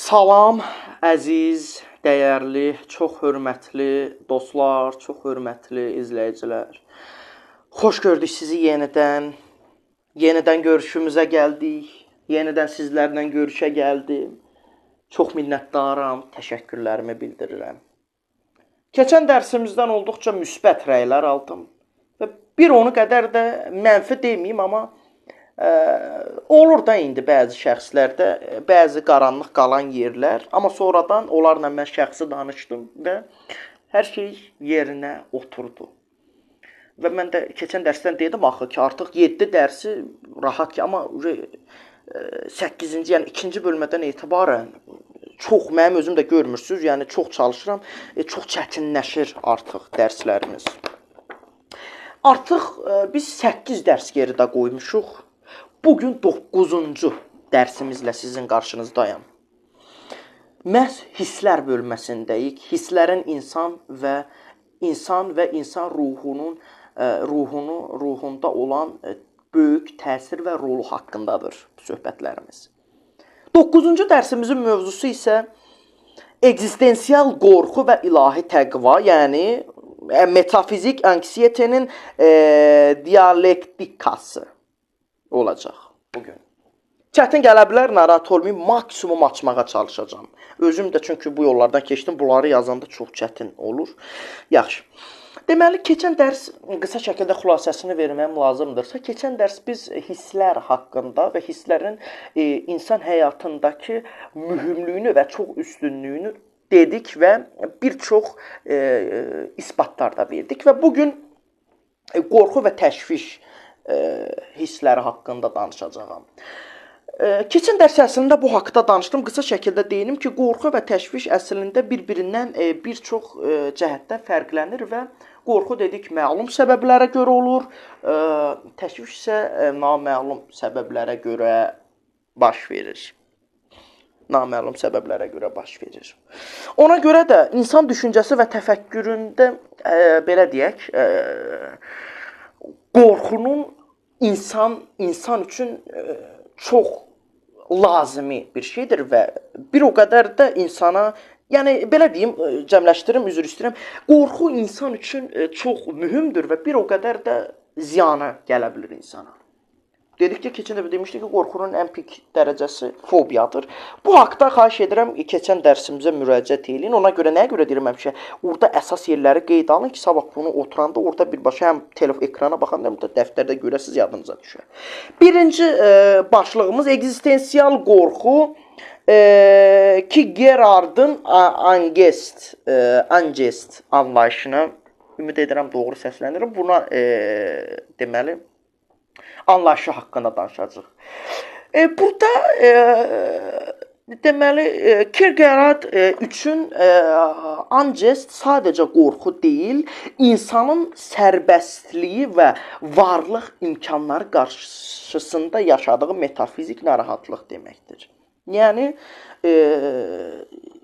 Salam əziz, dəyərli, çox hörmətli dostlar, çox hörmətli izləyicilər. Xoş gördük sizi yenidən. Yenidən görüşümüzə gəldik. Yenidən sizlərlə görüşə gəldim. Çox minnətdaram, təşəkkürlərimi bildirirəm. Keçən dərsimizdən olduqca müsbət rəylər aldım və bir onu qədər də mənfi deməyim, amma olur da indi bəzi şəxslərdə bəzi qaranlıq qalan yerlər, amma sonradan onlarla mən şəxsi danışdım və hər şey yerinə oturdu. Və mən də keçən dərsdən dedim axı ki, artıq 7 dərsi rahat ki, amma 8-ci, yəni 2-ci bölmədən etibarən çox mənim özüm də görmürsüz, yəni çox çalışıram, çox çətinləşir artıq dərslərimiz. Artıq biz 8 dərs geridə qoymuşuq. Bugün 9-cu dərsimizlə sizin qarşınızdayam. Məhz hisslər bölməsindəyik. Hisslərin insan və insan ruhunun ruhunda olan böyük təsir və rolu haqqındadır söhbətlərimiz. 9-cu dərsimizin mövzusu isə ekzistensial qorxu və ilahi təqva, yəni metafizik anksiyetenin dialektikası olacaq bugün. Çətin gələ bilər, narahat olmayın, maksimum açmağa çalışacağam. Özüm də çünki bu yollardan keçdim, bunları yazanda çox çətin olur. Yaxşı. Deməli, keçən dərs qısa şəkildə xülasəsini verməyim lazımdırsa, keçən dərs biz hisslər haqqında və hisslərin insan həyatındakı mühümlüyünü və çox üstünlüyünü dedik və bir çox isbatlar da verdik və bugün qorxu və təşviş hissləri haqqında danışacağam. Keçən dərs əslində bu haqda danışdım. Qısa şəkildə deyinim ki, qorxu və təşviş əslində bir-birindən bir çox cəhətdən fərqlənir və qorxu dedik məlum səbəblərə görə olur, təşviş isə naməlum səbəblərə görə baş verir. Naməlum səbəblərə görə baş verir. Ona görə də insan düşüncəsi və təfəkküründə belə deyək, qorxunun insan üçün çox lazımi bir şeydir və bir o qədər də insana, yəni belə deyim, cəmləşdirim, üzr istəyirəm, qorxu insan üçün çox mühümdür və bir o qədər də ziyana gələ bilir insana. Dedik ki, keçən dəfə demişdik ki, qorxunun ən pik dərəcəsi fobiyadır. Bu haqda xahiş edirəm, keçən dərsimizə müraciət eləyin. Ona görə nəyə görə deyirəm həmişə? Orada əsas yerləri qeyd alın ki, sabah bunu oturanda orada birbaşa həm telefon ekrana baxanda, həm də dəftərdə görəsiniz, yadınıza düşər. Birinci başlığımız ekzistensial qorxu ki, Gerardın Angest anlayışına, ümid edirəm doğru səslənirəm, buna deməli, anlayışı haqqında danışacağıq. Burada deməli Kierkegaard üçün Angest sadəcə qorxu deyil, insanın sərbəstliyi və varlıq imkanları qarşısında yaşadığı metafizik narahatlıq deməkdir. Yəni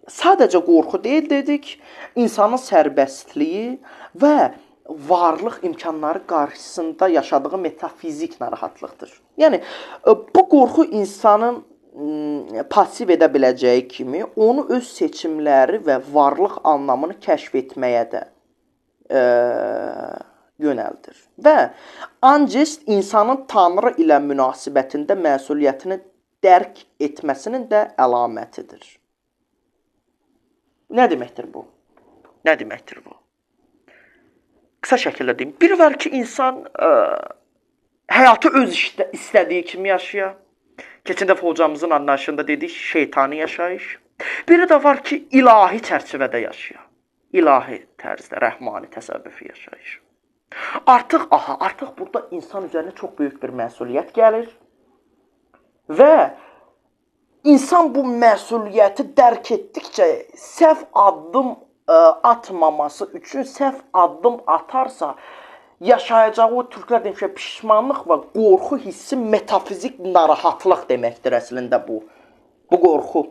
sadəcə qorxu deyil dedik, insanın sərbəstliyi və varlıq imkanları qarşısında yaşadığı metafizik narahatlıqdır. Yəni bu qorxu insanın pasiv edə biləcəyi kimi onu öz seçimləri və varlıq anlamını kəşf etməyə də yönəldir. Və Angest insanın Tanrı ilə münasibətində məsuliyyətini dərk etməsinin də əlamətidir. Nə deməkdir bu? Nə deməkdir bu? Qısa şəkildə deyim. Bir var ki, insan həyatı öz istədiyi kimi yaşaya. Keçən dəfə hocamızın anlayışında dedik, şeytani yaşayış. Biri də var ki, ilahi çərçivədə yaşaya. İlahi tərzdə, rəhmani, təsəvvüfi yaşayış. Artıq, artıq burada insan üzərinə çox böyük bir məsuliyyət gəlir. Və insan bu məsuliyyəti dərk etdikcə səhv addım atmaması üçün səhv addım atarsa, yaşayacağı o türklər demişlər, pişmanlıq və qorxu hissi metafizik narahatlıq deməkdir əslində bu. Bu qorxu.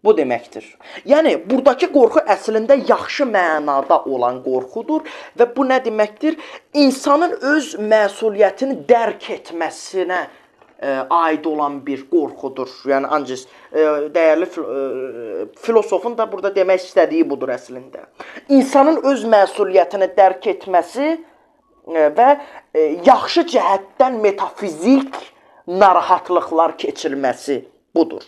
Bu deməkdir. Yəni, buradakı qorxu əslində yaxşı mənada olan qorxudur və bu nə deməkdir? İnsanın öz məsuliyyətini dərk etməsinə aid olan bir qorxudur. Yəni ancaq dəyərli filosofun da burada demək istədiyi budur əslində. İnsanın öz məsuliyyətini dərk etməsi və yaxşı cəhətdən metafizik narahatlıqlar keçirməsi budur.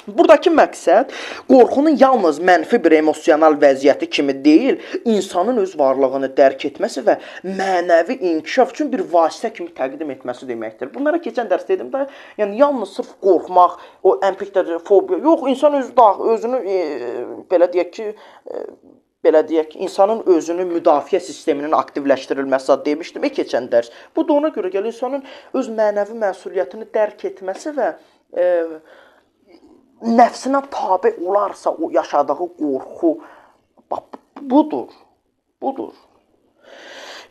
Buradakı məqsəd qorxunun yalnız mənfi bir emosional vəziyyəti kimi deyil, insanın öz varlığını dərk etməsi və mənəvi inkişaf üçün bir vasitə kimi təqdim etməsi deməkdir. Bunlara keçən dərs dedim də, yəni yalnız sırf qorxmaq, o ən pis fobiya, yox, insan özünü belə deyək ki, insanın özünü müdafiə sisteminin aktivləşdirilməsi ad demişdim keçən dərs. Bu da ona görə gəlir, insanın öz mənəvi məsuliyyətini dərk etməsi və nəfsinə tabe olarsa o yaşadığı qorxu, bax, budur, budur.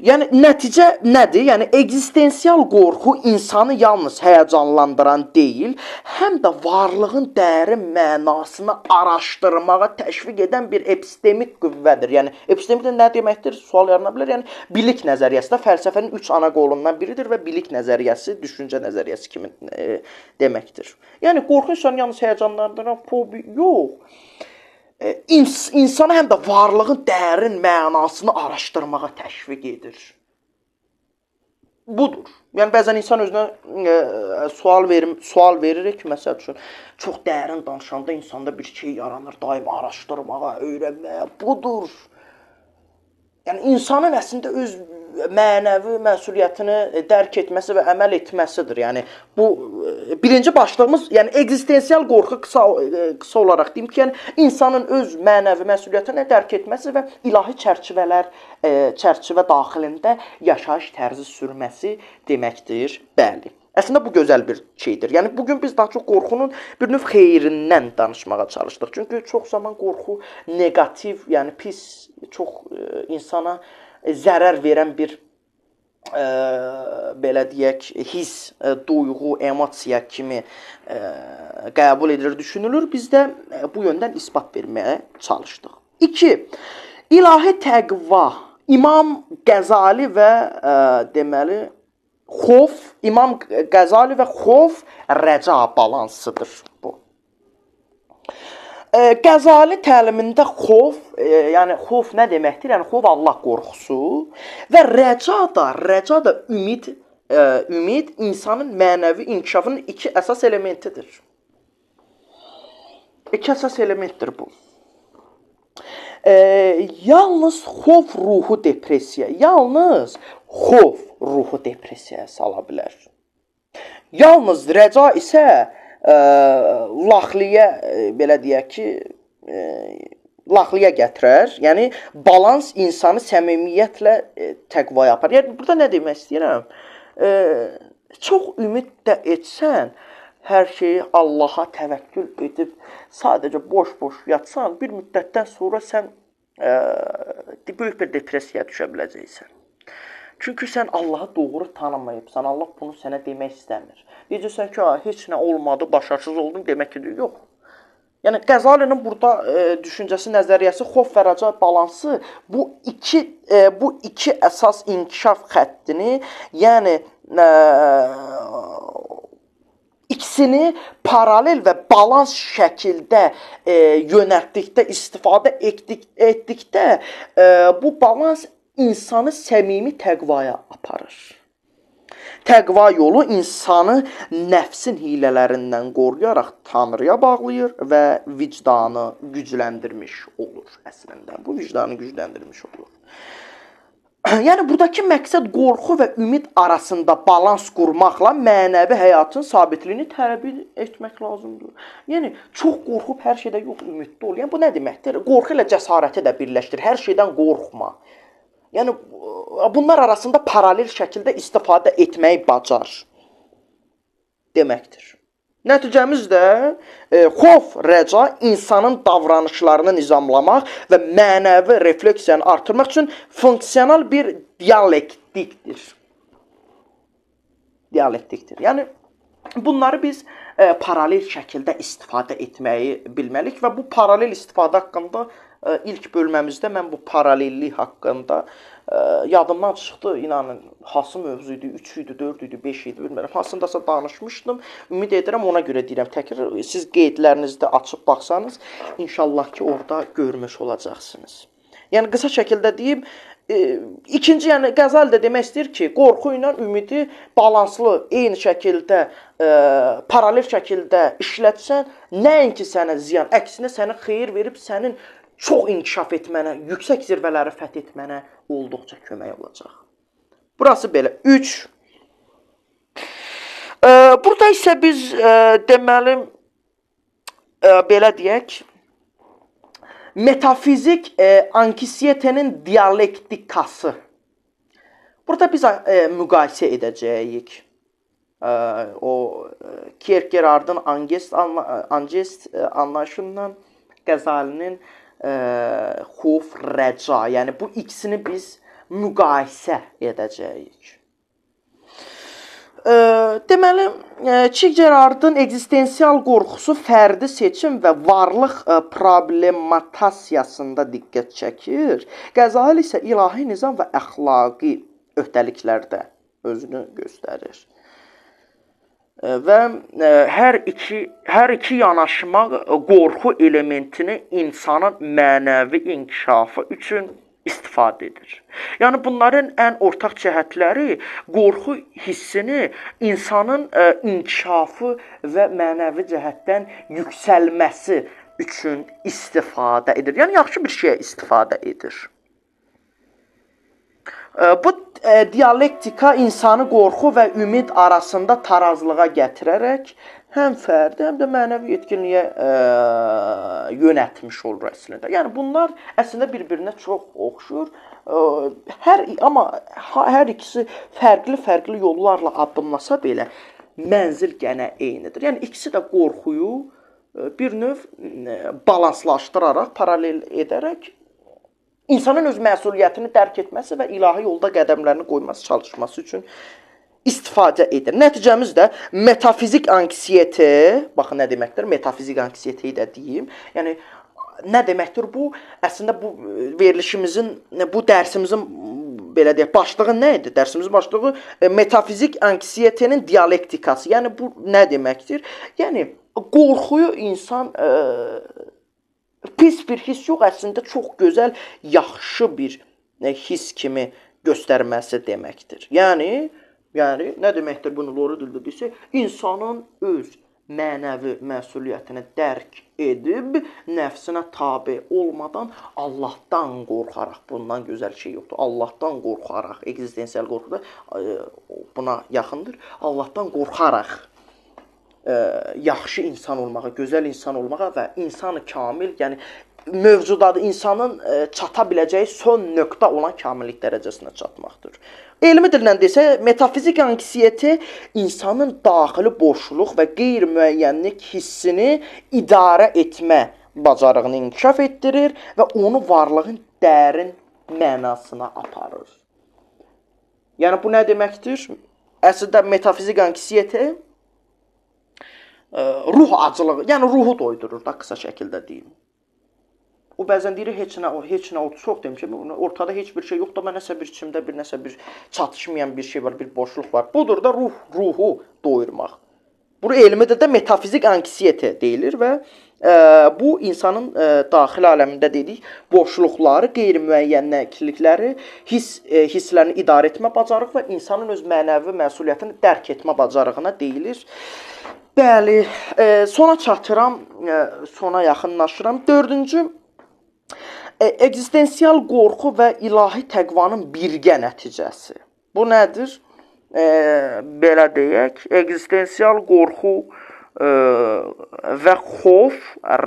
Yəni, nəticə nədir? Yəni, ekzistensial qorxu insanı yalnız həyəcanlandıran deyil, həm də varlığın dərin mənasını araşdırmağa təşviq edən bir epistemik qüvvədir. Yəni, epistemik də nə deməkdir? Sual yarana bilər. Yəni, bilik nəzəriyyəsi də fəlsəfənin 3 ana qolundan biridir və bilik nəzəriyyəsi, düşüncə nəzəriyyəsi kimi deməkdir. Yəni, qorxu insanı yalnız həyəcanlandıran fobi yox. İnsanı həm də varlığın dərin mənasını araşdırmağa təşviq edir. Budur. Yəni, bəzən insan özünə sual veririk ki, məsəl üçün, çox dərin danışanda insanda bir şey yaranır, daim araşdırmağa, öyrənməyə. Budur. Yəni, insanın əslində öz mənəvi məsuliyyətini dərk etməsi və əməl etməsidir. Yəni, bu birinci başlığımız, yəni ekzistensial qorxu qısa olaraq deyim ki, yəni insanın öz mənəvi məsuliyyətini dərk etməsi və ilahi çərçivə daxilində yaşayış tərzi sürməsi deməkdir. Bəli. Əslində bu gözəl bir şeydir. Yəni bugün biz daha çox qorxunun bir növ xeyrindən danışmağa çalışdıq. Çünki çox zaman qorxu neqativ, yəni pis, çox insana zərər verən bir belə deyək, his, duyğu, emosiya kimi qəbul edilir, düşünülür. Biz də bu yöndən isbat verməyə çalışdıq. 2. İlahi təqva. İmam Qəzali və deməli xof, İmam Qəzali və xof rəca balansıdır bu. Qəzali təlimində xof, yəni xof nə deməkdir? Yəni xof Allah qorxusu və rəca da ümid, ümid insanın mənəvi inkişafının iki əsas elementidir. İki əsas elementdir bu. Yalnız xof ruhu depressiya, yalnız xof ruhu depressiyaya sala bilər. Yalnız rəca isə laxliyə, belə deyək ki, laxliyə gətirər. Yəni, balans insanı səmimiyyətlə təqvaya aparır. Yəni, burada nə demək istəyirəm? Çox ümid də etsən, hər şeyi Allaha təvəkkül edib, sadəcə boş-boş yatsan, bir müddətdən sonra sən böyük bir depressiyaya düşə biləcəksən. Çünki sən Allahı doğru tanımayıbsan, Allah bunu sənə demək istəmir. Deyəcəksən ki, heç nə olmadı, başarısız oldum, demək ki, yox. Yəni, Qəzalinin burada düşüncəsi, nəzəriyyəsi, xof və rəca balansı bu iki əsas inkişaf xəttini, yəni ikisini paralel və balans şəkildə yönəltdikdə, istifadə etdikdə bu balans insanı səmimi təqvaya aparır. Təqva yolu insanı nəfsin hilələrindən qoruyaraq Tanrıya bağlayır və vicdanı gücləndirmiş olur əslində. Bu vicdanı gücləndirmiş olur. Yəni, buradakı məqsəd qorxu və ümid arasında balans qurmaqla mənəvi həyatın sabitliyini tələb etmək lazımdır. Yəni, çox qorxub hər şeydə yox, ümidli ol. Yəni, bu nə deməkdir? Qorxu ilə cəsarəti də birləşdir. Hər şeydən qorxma. Yəni, bunlar arasında paralel şəkildə istifadə etməyi bacar deməkdir. Nəticəmiz də xof, rəca insanın davranışlarını nizamlamaq və mənəvi refleksiyanı artırmaq üçün funksional bir dialektikdir. Dialektikdir. Yəni, bunları biz paralel şəkildə istifadə etməyi bilməliyik və bu paralel istifadə haqqında İlk bölməmizdə mən bu paralellik haqqında yadımdan çıxdı, inanın, hansı mövzu idi, 3 idi, 4 idi, 5 idi, bilmirəm. Hansındasa danışmışdım. Ümid edirəm, ona görə deyirəm, təkrar siz qeydlərinizdə açıb baxsanız, inşallah ki, orada görmüş olacaqsınız. Yəni qısa şəkildə deyim, ikinci, yəni Qəzali də demək istəyir ki, qorxu ilə ümidi balanslı, eyni şəkildə, paralel şəkildə işlətsən, nəinki sənə ziyan, əksinə sənə xeyir verib sənin çox inkişaf etmənə, yüksək zirvələri fəth etmənə olduqca kömək olacaq. Burası belə. 3. Burada isə biz deməli, belə deyək, metafizik ankisietenin dialektikası. Burada biz müqayisə edəcəyik. O Kierkegaard'ın Angest anlayışından Qəzalinin xof, rəca, yəni bu ikisini biz müqayisə edəcəyik. Deməli, Kierkegaard'ın ekzistensial qorxusu fərdi seçim və varlıq problematasiyasında diqqət çəkir. Qəzali isə ilahi nizam və əxlaqi öhdəliklərdə özünü göstərir. Və hər iki yanaşma qorxu elementini insanın mənəvi inkişafı üçün istifadə edir. Yəni bunların ən ortaq cəhətləri qorxu hissini insanın inkişafı və mənəvi cəhətdən yüksəlməsi üçün istifadə edir. Yəni yaxşı bir şeyə istifadə edir. Bu dialektika insanı qorxu və ümid arasında tarazlığa gətirərək həm fərdi, həm də mənəvi yetkinliyə yönətmiş olur əslində. Yəni bunlar əslində bir-birinə çox oxşur. Amma hər ikisi fərqli-fərqli yollarla addımlasa belə mənzil gənə eynidir. Yəni ikisi də qorxuyu bir növ balanslaşdıraraq, paralel edərək insanın öz məsuliyyətini dərk etməsi və ilahi yolda qədəmlərini qoyması, çalışması üçün istifadə edir. Nəticəmiz də metafizik anksiyete, baxın nə deməkdir, metafizik anksiyeteyi də deyim. Yəni nə deməkdir bu? Əslində bu verilişimizin, bu dərsimizin belə deyək, başlığı nə idi? Dərsimizin başlığı metafizik anksiyetenin dialektikası. Yəni bu nə deməkdir? Yəni qorxuyu insan pis bir his yox, əslində çox gözəl, yaxşı bir his kimi göstərməsi deməkdir. Yəni nə deməkdir bunu doğru dildə desək, insanın öz mənəvi məsuliyyətini dərk edib, nəfsinə tabe olmadan Allahdan qorxaraq, bundan gözəl şey yoxdur. Allahdan qorxaraq, ekzistensial qorxu da buna yaxındır. Allahdan qorxaraq yaxşı insan olmağa, gözəl insan olmağa və insanı kamil, yəni mövcudadır insanın çata biləcəyi son nöqtə olan kamillik dərəcəsinə çatmaqdır. Elmi dillə desə, metafizik anksiyete insanın daxili boşluq və qeyri-müəyyənlik hissini idarə etmə bacarığını inkişaf etdirir və onu varlığın dərin mənasına aparır. Yəni bu nə deməkdir? Əslində metafizik anksiyete ruh acılığı, yəni ruhu doydurur da qısa şəkildə deyim. O bəzən deyir, heç nə o çox demişəm, ortada heç bir şey yoxdur, amma nəsə bir içimdə bir nəsə bir çatışmayan bir şey var, bir boşluq var. Budur da ruhu doyurmaq. Bunu elmidə də metafizik anksiyete deyilir və bu insanın daxili aləmində dedik, boşluqları, qeyri-müəyyənlikləri, hisslərini idarə etmə bacarığı və insanın öz mənəvi məsuliyyətini dərk etmə bacarığına deyilir. Bəli, sona çatıram, sona yaxınlaşıram. Dördüncü, ekzistensial qorxu və ilahi təqvanın birgə nəticəsi. Bu nədir? Belə deyək, ekzistensial qorxu və xof,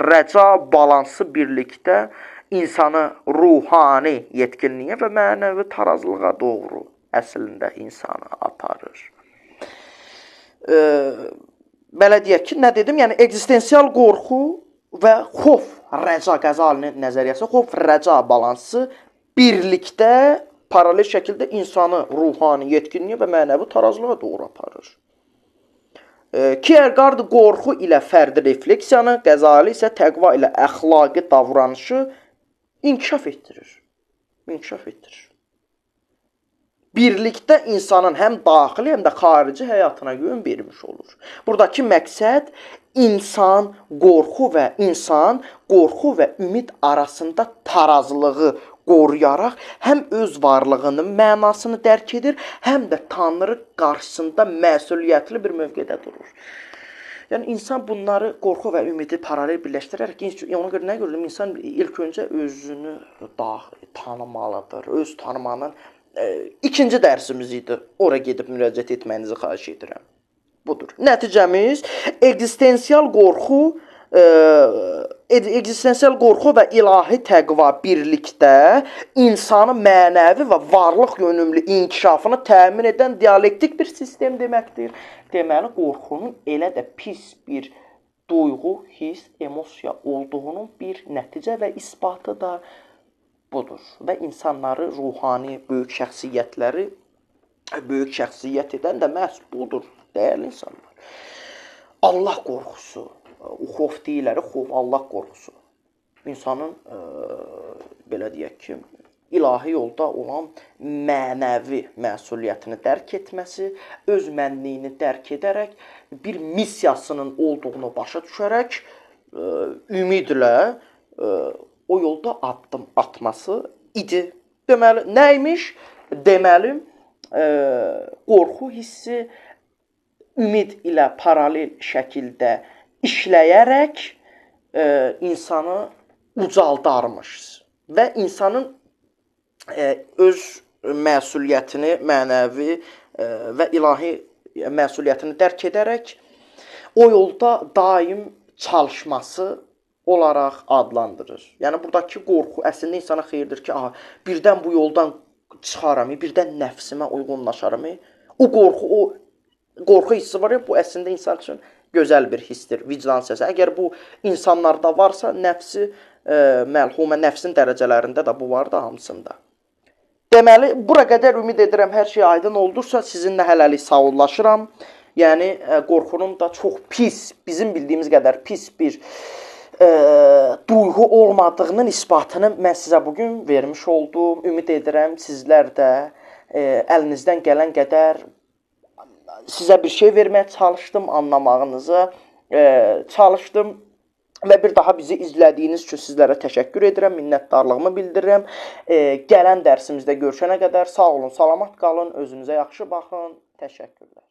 rəca balansı birlikdə insanı ruhani yetkinliyə və mənəvi tarazlığa doğru əslində insanı aparır. Belə deyək ki, nə dedim? Yəni, ekzistensial qorxu və xof, rəca, Qəzalinin nəzəriyyəsi, xof, rəca balansı birlikdə paralel şəkildə insanı ruhani yetkinliyə və mənəvi tarazlığa doğru aparır. Kierkegaard qorxu ilə fərdi refleksiyanı, Qəzali isə təqva ilə əxlaqi davranışı İnkişaf etdirir. İnkişaf etdirir. Birlikdə insanın həm daxili, həm də xarici həyatına yön vermiş olur. Buradakı məqsəd insan qorxu və ümid arasında tarazlığı qoruyaraq həm öz varlığının mənasını dərk edir, həm də Tanrı qarşısında məsuliyyətli bir mövqedə durur. Yəni insan bunları qorxu və ümidi paralel birləşdirərək, ona görə nə görürəm, insan ilk öncə özünü tanımalıdır. Öz tanımanın ikinci dərsimiz idi. Ora gedib müraciət etməyinizi xahiş edirəm. Budur. Nəticəmiz ekzistensial qorxu, və ilahi təqva birlikdə insanın mənəvi və varlıq yönümlü inkişafını təmin edən dialektik bir sistem deməkdir. Deməli, qorxunun elə də pis bir duyğu, his, emosiya olduğunun bir nəticə və isbatı da budur. Və insanları ruhani böyük şəxsiyyətləri böyük şəxsiyyət edən də məhz budur, dəyərli insanlar. Allah qorxusu, xof deyirlər, xof, Allah qorxusu. İnsanın, belə deyək ki, ilahi yolda olan mənəvi məsuliyyətini dərk etməsi, öz mənliyini dərk edərək, bir missiyasının olduğunu başa düşərək, ümidlə o yolda addım atması idi. Deməli, nə imiş? Deməli, qorxu hissi ümid ilə paralel şəkildə işləyərək insanı ucaldarmış və insanın öz məsuliyyətini, mənəvi və ilahi məsuliyyətini dərk edərək o yolda daim çalışması olaraq adlandırır. Yəni, buradakı qorxu əslində insana xeyirdir ki, aha, birdən bu yoldan çıxaram, birdən nəfsimə uyğunlaşaram. O qorxu, o qorxu hissi var ya, bu əslində insan üçün gözəl bir hissdir, vicdan səsi. Əgər bu insanlarda varsa, nəfsi məlhumə, nəfsin dərəcələrində də bu var da hamısında. Deməli, bura qədər ümid edirəm hər şey aydın oldursa, sizinlə hələlik sağollaşıram. Yəni, qorxunun da çox pis, bizim bildiyimiz qədər pis bir duyğu olmadığının isbatını mən sizə bugün vermiş oldum. Ümid edirəm sizlər də əlinizdən gələn qədər sizə bir şey verməyə çalışdım, anlamağınıza çalışdım. Və bir daha bizi izlədiyiniz üçün sizlərə təşəkkür edirəm, minnətdarlığımı bildirirəm. Gələn dərsimizdə görüşənə qədər sağ olun, salamat qalın, özünüzə yaxşı baxın. Təşəkkürlər.